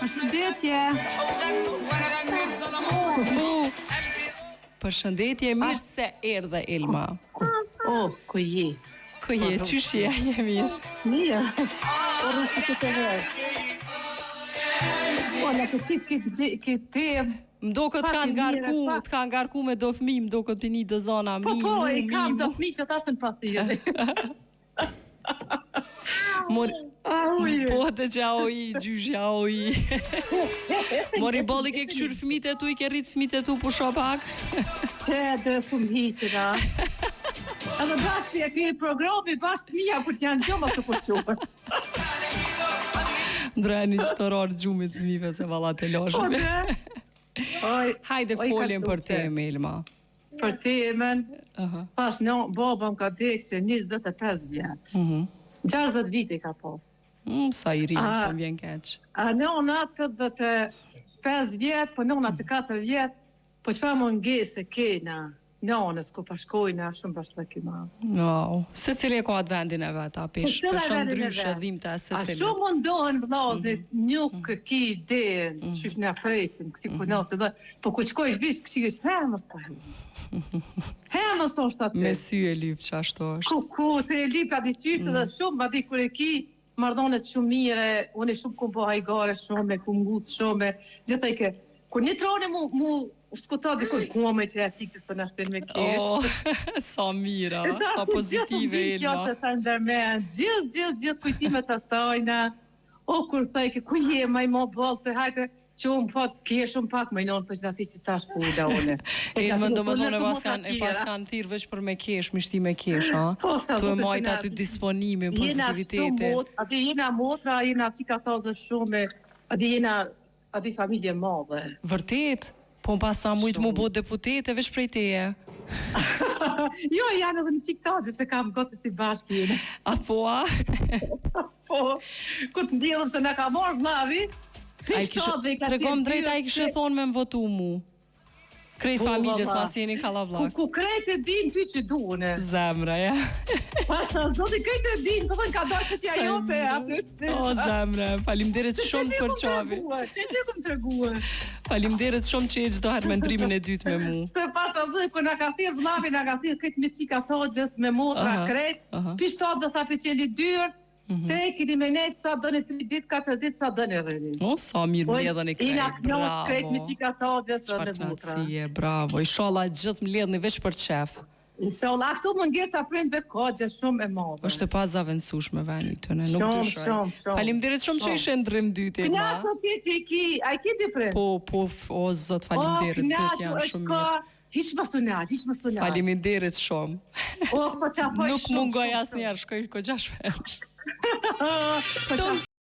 Përshëndetje. Përshëndetje, mirë se erdhe Elma. Oh, ku je? Ku je? Qysh je? Je mirë? Mirë. Po rrësi të të vërë. Po, në të qitë këtë këtë temë. Më doket të kanë ngarku, të kanë ngarku me do fmi, më doket p'i ni do zona, mi, po, po, i kam do fmi që ta sën pa thirë. Mor, po të që oi, gjyshja oi. Mori bolli ke kqyr fmit e tu, i ke rrit fmit e tu, pusho pak. Që dhe së më hiqë, da. Edhe bashkë e ke programi, bashkë mija, kur t'janë gjoma së kur quhë. Ndrojani qëto orë gjumit fmive se valla të loshë. Po, dhe. Oj, Hajde oj, folim për temë, Elma. Për temën, uh -huh. pas në baba më ka dek që 25 vjetë. Uh mhm. -huh. 60 vite ka pas. Mm, sa i ri, po më vjen keq. A nona 85 vjet, po nona që 4 vjet, po çfarë mungese kena? Nonës, ku pa shkojnë, a shumë bashllëk i madh. No, secili e ka atë vendin e vet, a pish, peshon ndryshe dhimta e secilit. A shumë mundohen vllaznit, mm -hmm. nuk mm -hmm. ki ide, mm -hmm. qysh na presin, kësi mm -hmm. dhe, po ku shkojsh bish, kësi kështë, he, mos ta he. He, mos është aty. Me sy e lyp që ashtu është. Ku, ku, të e lyp, a di qysh, mm -hmm. dhe shumë, a di kur e ki, marrëdhëniet shumë mire, unë shumë kum bo hajgare shumë, kum nguc shumë, gjithë e ke. Kur një trone mu, mu skuta dikur, ku më që ja qikë që s'po na shtin me kesh. Oh, sa mira, sa pozitive Elma. Gjithë të sa ndërmen, gjithë, gjithë, gjithë kujtimet asajna. O, kur thojke, ku je, maj mo boll, se hajde, Që unë po ke shumë pak më non të që që tash ku da unë. E më do më thonë e paskan e paskan thirr veç për me kesh, mi shti me kesh, ha. Po, sa Tu e majt aty disponimin, pozitivitetin. Jena shumë aty jena motra, jena çika tazë shumë, aty jena aty familje e madhe. Vërtet? Po më pas ta mujt mu bo deputete veç prej teje. jo, janë edhe një çikë tazë se kam gati si bashkë jena. A po a? Po, ku të ndjelëm se na ka marrë vllavi, Ai kishe, tregom drejt, ai kishe thonë me më votu mu. Krejt po, familjes mas jeni kallabllak. Ku, ku krejt e din ty që duhen. Zemra, ja. Pasha, zoti krejt e din, po thënë ka do që t'ja jote. O, zemra, faleminderit shumë për qavi. Krejt e kum tregue. Faleminderit shumë që je çdo herë me ndrimin e dytë me mu. Se pasha, zoti, kur na ka thirr vllavi, na ka thirr krejt me çika togjës, me motra, krejt. Pishtot dhe tha pe çeli dyert, Mm -hmm. Te keni me nejt sa doni 3 ditë, 4 ditë sa doni rrini. O, sa mirë po, mbledheni krejt, bravo. Krejt me çika togjës dhe me motra. Çfarë bravo. Ishalla gjithë mbledhni veç për qef. Ishalla, ashtu mungesa prindve ka gjë shumë e madhe. Është e pazavendësueshme veni tëne, nuk shumë, dyshoj. Shumë, shumë. Faleminderit shumë që ishe ndrim dytë, Elma. Kënaqu ti që i ki, a i ki dy prind? Po, po, o zot, faleminderit, dytë janë shumë mirë. Hiç mos u nal, hiç mos u nal. Faleminderit shumë. O, po qa po Nuk mungoj asnjëherë, shkoj goxha shpesh. Po qa...